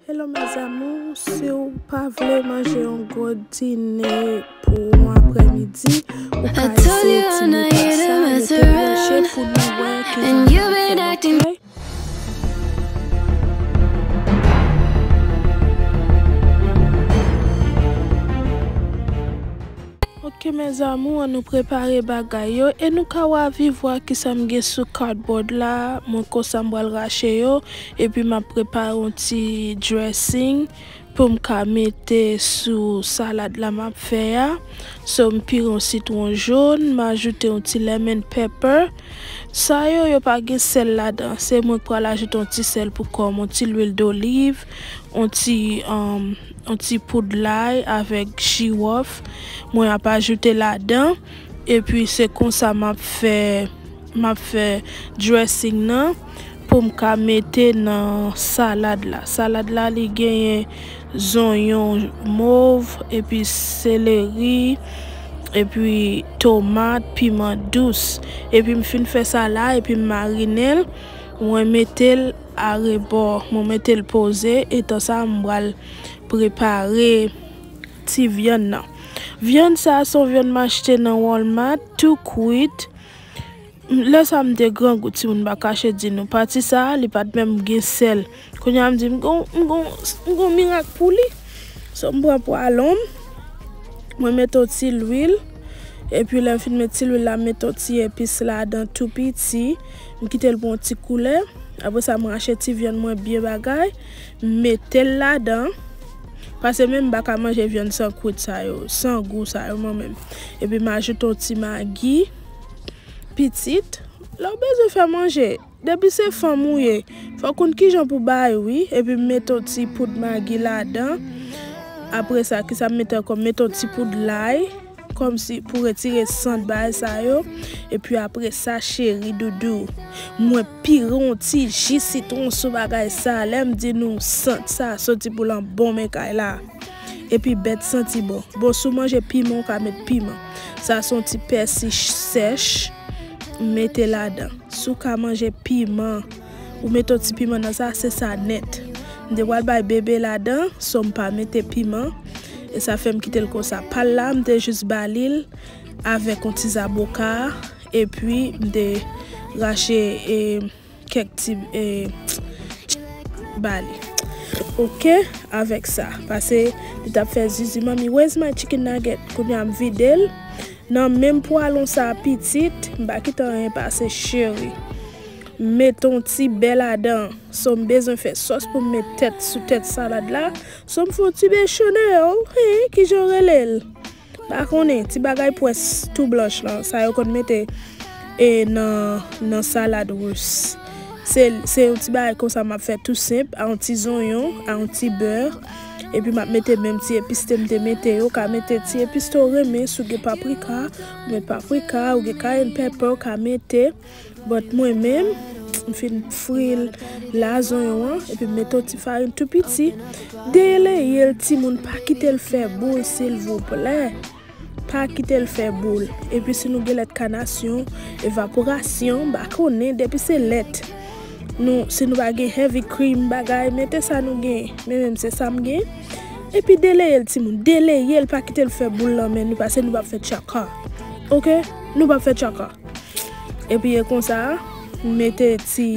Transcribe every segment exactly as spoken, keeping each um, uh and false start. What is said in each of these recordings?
Hello mes amours, si w pa vle manje yon gwo dine pou yon aprèmidi, ou ka eseye ti repa sa, nou te manje pou nou wè kijan sa ap fèt, ok? Ok mes amours, ann nou prepare bagay yo e nou ka wè vivwa kisa m gen sou cardboard la. Mwen konsa m pral rache yo, epi m ap prepare yon ti dressing pou m ka mete sou salad la m ap fè a. So, m pire yon sitwon jòn, m ajoute yon ti lemon pepper. Sa yo, yo pa gen sèl ladan. Se mwen k pral ajoute yon ti sèl pou kò m, yon ti lwil doliv, yon ti, um, yon ti poud lay avèk jiwòf. Mwen ap ajoute ladan. Epi se konsa m ap fè, m ap fè dressing nan pou m ka mete nan salad la. Salad la, li genyen zonyon mov, epi seleri, epi tomat, piman dous. Epi m fin fè sa la, epi m marine l, mwen mete l arebò, mwen mete l poze, etan sa, m pral prepare ti vyann nan. Vyann sa a se yon vyann m achte nan Walmart, tou kwit. Lè sa a m te grangou timoun, m pa kache di nou. Pati sa a, li pa t menm gen sèl. Kounye a m di, m gon, m gon, m gon mirak pou li. So, m pran pwalon m, mwen mete yon ti lwil, epi lè m fin met ti lwil la, m mete yon ti epis ladan tou piti, m kite l pran yon ti koulè. Apre sa, m rache ti vyann mwen byen bagay, m mete l ladan. Paske menm m pa ka manje vyann san kwit sa yo, san gou sa yo, mwen menm. Epi m ajoute yon ti magi pitit. Lè w bezwen fè manje, depi se fanm ou ye, fò w konn kijan pou bay, wi. Epi m mete yon ti poud magi ladan. Apre sa, kisa m mete ankò? M mete yon ti poud lay, kòmsi pou retire sant bagay sa yo. Epi apre sa, cheri doudou, mwen pire yon ti ji sitwon sou bagay sa. Lè m di nou, sant sa soti pou lan bon men kay la. Epi bèt santi bon. Bon, si w manje piman, w ka met piman. Sa se yon ti pèsi ch-, sèch, m mete ladan. Si w ka manje piman, ou mete yon ti piman nan sa, se sa nèt. M te pral bay bebe ladan, so m pa mete piman. E sa fè m kite l konsa. Pa l la, m te jis ba li l avèk yon ti zaboka, epi m te rache, e, kèk ti, e, ba li. Ok, avèk sa. Paske li t ap fè zizi, "Mommy, where's my chicken nugget?" Kounye a m vide l nan menm pwalon sa a pitit, m pa kite anyen pase, cheri. M mete yon ti bè ladan. So, m bezwen fè sòs pou m met tèt sou tèt salad la. So, m fè yon ti bè chanèl, hen, kijan yo rele l? Pa konnen, ti bagay pwès tou blanch lan, sa yo konn mete, e, nan, nan salad ris. Se, se yon ti bagay konsa m ap fè tou senp, a yon ti zonyon, a yon ti bè. Epi m ap mete menm ti epis te m te mete yo, ka mete ti epis te w renmen, si w gen paprika, ou met paprika, ou gen cayenne pepper, ou ka mete. But mwen menm, m fin fri l la zonyon an, epi m mete yon ti farin tou piti. Deleye l timoun, pa kite l fè boul, silvouplè. Pa kite l fè boul. Epi si nou gen lèt kanasyon, evaporasyon, m pa konnen, depi se lèt. Nou, si nou pa gen heavy cream bagay, mete sa nou gen. Men menm se sa m gen. Epi deleye l timoun, deleye l, pa kite l fè boul nan men nou, paske nou p ap fè tchaka. Ok? Nou p ap fè tchaka. Epi e konsa, m mete ti,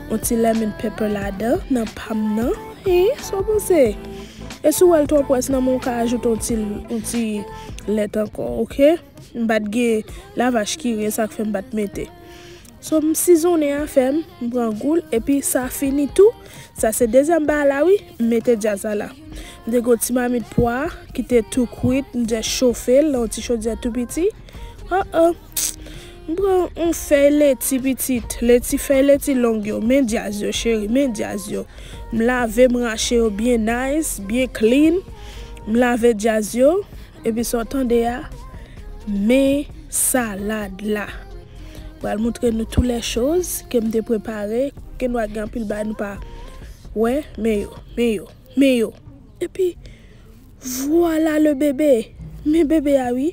yon ti lemon pepper ladan, nan pa m nan. E, sa w panse? E si w wè l twò pwès nan men w, w ka ajoute yon ti, yon ti lèt ankò, ok? M pa t gen lavach kire, sa k fè m pa t mete. So, m sizonnen afè m, m pran gou l, epi sa fini tou. Sa se dezyèm bagay la, wi, m mete djaz la la. M te gen yon ti mamit pwa ki te tou kwit, m just chofe l nan yon ti chodyè tou piti. Oh, oh. M pran yon fèy leti pitit, leti, fèy leti long yo, men djaz yo, cheri, men djaz yo. M lave, m rache yo byen nice, byen clean. M lave djaz yo, epi sa w tande a, men salad la. Pral montre nou tou lè choz ke m te prepare, ke nou a gen anpil bagay nou pa wè, men yo, men yo, men yo. Epi, vwala le bebe, men bebe a wi.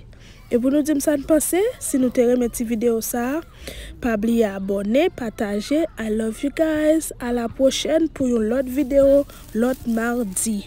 Pou nou di m sa n panse, si nou te renmen ti videyo sa a, pa bliye abòne, pataje. I love you guys. A la pwochèn pou yon lòt videyo, lòt madi.